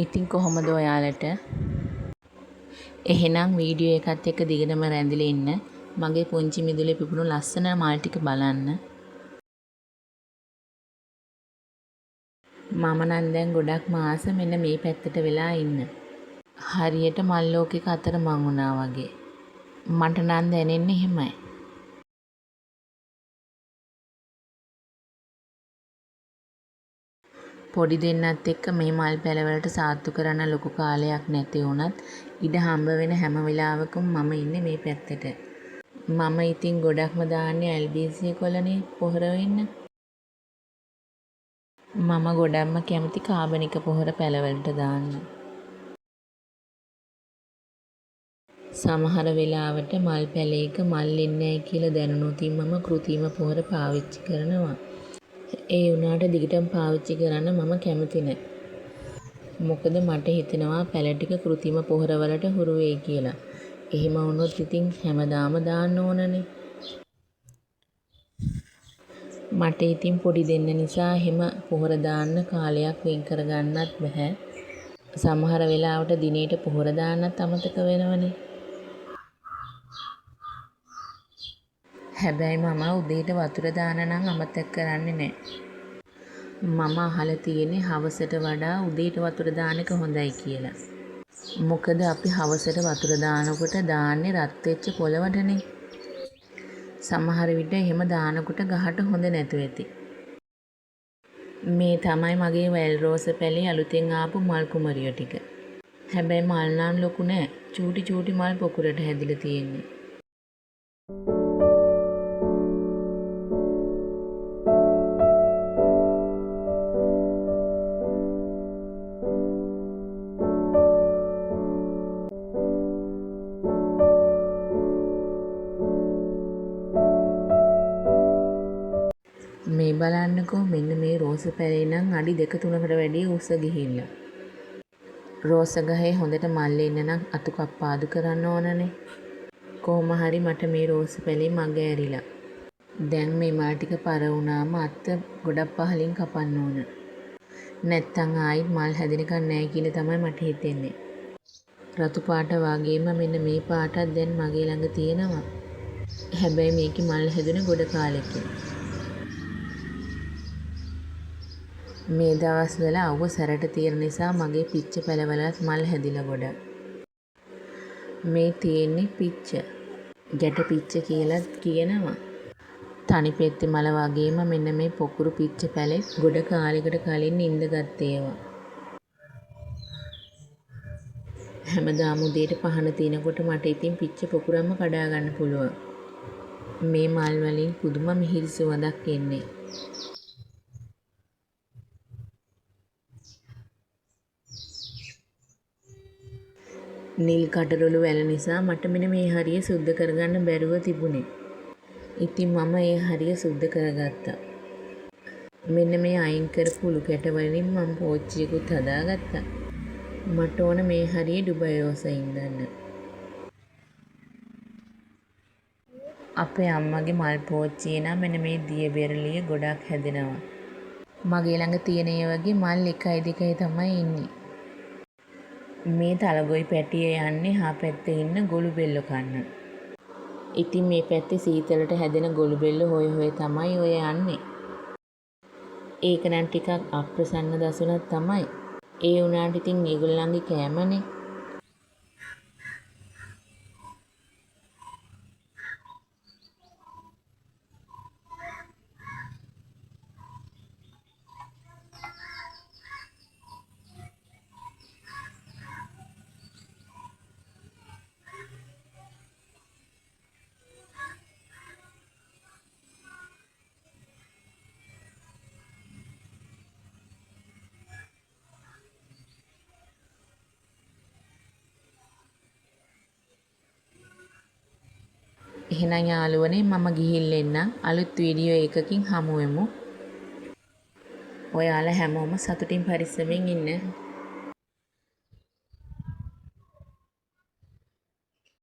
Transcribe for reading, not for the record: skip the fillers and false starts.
ඉතින් කොහොමද ඔයාලට? එහෙනම් වීඩියෝ එකත් එක්ක දිගටම රැඳිලා ඉන්න. මගේ පුංචි මිදුලේ පිපුණු ලස්සන මල් ටික බලන්න. මම නම් දැන් ගොඩක්ම ආස මෙන්න මේ පැත්තට වෙලා ඉන්න. හරියට මල් ලෝකෙක අතරමං වුණා වගේ. මට නම් දැනෙන්නේ එහෙමයි. පොඩි දෙන්නත් එක්ක මේ මල් පැලවලට සාත්තු කරන්න ලොකු කාලයක් නැති වුණත් ඉඩ හම්බ වෙන හැම වෙලාවකම මම ඉන්නේ මේ පැත්තට. මම ඉතින් ගොඩක්ම දාන්නේ ඇල්බීසිය කොළනේ පොහොර වෙන්න. මම ගොඩක්ම කැමති කාබනික පොහොර පැලවලට දාන්න. සමහර වෙලාවට මල් පැලේක මල් එන්නේ නෑ කියලා දැනුනොතින් මම කෘතිම පොහොර පාවිච්චි කරනවා. ඒ වුණාට දිගටම පාවිච්චි කරන්න මම කැමති නෑ. මොකද මට හිතෙනවා පැල ටික කෘතිම පොහොර වලට හුරු වෙයි කියලා. එහෙම වුණොත් ඉතින් හැමදාම දාන්න ඕනනේ. මට ඉතින් පොඩි දෙන්න නිසා එහෙම පොහොර දාන්න කාලයක් වෙන් කරගන්නත් බැහැ. සමහර වෙලාවට දිනේට පොහොර දාන්නත් අමතක වෙනවනේ. හැබැයි මම උදේට වතුර දාන්න නම් අමතක කරන්නේ නෑ. මම අහලා තියෙන්නේ හවසට වඩා උදේට වතුර දාන එක හොඳයි කියලා. මොකද අපි හවසට වතුර දානකොට දාන්නේ රත් වෙච්ච පොළවටනේ. සමහර විට එහෙම දානකොට ගහට හොඳ නැතුව ඇති. මේ තමයි මගේ වැල් රෝස පැලේ අලුතෙන් ආපු මල් කුමරියෝ ටික. හැබැයි මල් නම් ලොකු නෑ. චූටි චූටි මල් පොකුරට හැදිලා තියෙන්නේ. මේ බලන්නකෝ මෙන්න මේ රෝස පැලේ නම් අඩි දෙක තුනකට වැඩිය උස ගිහිල්ලා. රෝස ගහේ හොඳට මල් එන්න නම් අතු කප්පාදු කරන්න ඕනනේ. කොහොම හරි මට මේ රෝස පැලේ මග ඇරිලා. දැන් මේ මල් ටික පර වුණාම අත්ත ගොඩක් පහලින් කපන්න ඕන. නැත්තම් ආයිත් මල් හැදෙනකන් නෑ කියලා තමයි මට හිතෙන්නේ. රතු පාට වගේම මෙන්න මේ පාටත් දැන් මගේ ළඟ තියෙනවා. හැබැයි මේකේ මල් හැදුනේ ගොඩ කාලෙකින්. මේ දවස්වල අවුව සැරට තියෙන නිසා මගේ පිච්ච පැලවලත් මල් හැදිලා ගොඩක්. මේ තියෙන්නේ පිච්ච. ගැට පිච්ච කියලත් කියනවා. තනි පෙත්තේ මල වගේම මෙන්න මේ පොකුරු පිච්ච පැලෙත් ගොඩ කාලෙකට කලින් ඉන්දගත් ඒවා. හැමදාම උදේට පහන තියනකොට මට ඉතින් පිච්ච පොකුරක්ම කඩා ගන්න පුළුවන්. මේ මල් වලින් පුදුම මිහිරි සුවඳක් එන්නේ. නිල් කටරොළු වැල නිසා මට මෙන්න මේ හරිය සුද්ධ කරගන්න බැරුව තිබුණේ. ඉතින් මම ඒ හරිය සුද්ධ කරගත්තා. මෙන්න මේ අයින් කරපු උළු කැට වලින් මම පෝච්චියකුත් හදාගත්තා. මට ඕන මේ හරිය ඩුබයි රෝස ඉන්දන්න. අපේ අම්මගේ මල් පෝච්චියේ නම් මෙන්න මේ දිය බෙරළිය ගොඩක් හැදෙනවා. මගේ ළඟ තියෙන ඒ වගේ මල් 1යි 2යි තමයි ඉන්නේ. මේ තලගොයි පැටිය යන්නේ එහා පැත්තේ ඉන්න ගොළු බෙල්ලෝ කන්න. ඉතින් මේ පැත්තේ සීතලට හැදෙන ගොළු බෙල්ලෝ හොය හොය තමයි ඔය යන්නේ. ඒක නම් ටිකක් අප්‍රසන්න දසුනක් තමයි. ඒ වුණාට ඉතින් ඒගොල්ලන්ගේ කෑමනේ. එහෙනම් යාළුවනේ මම ගිහිල්ලා එන්නම්. අලුත් වීඩියෝ එකකින් හමු වෙමු. ඔයාලා හැමෝම සතුටින් පරිස්සමෙන් ඉන්න.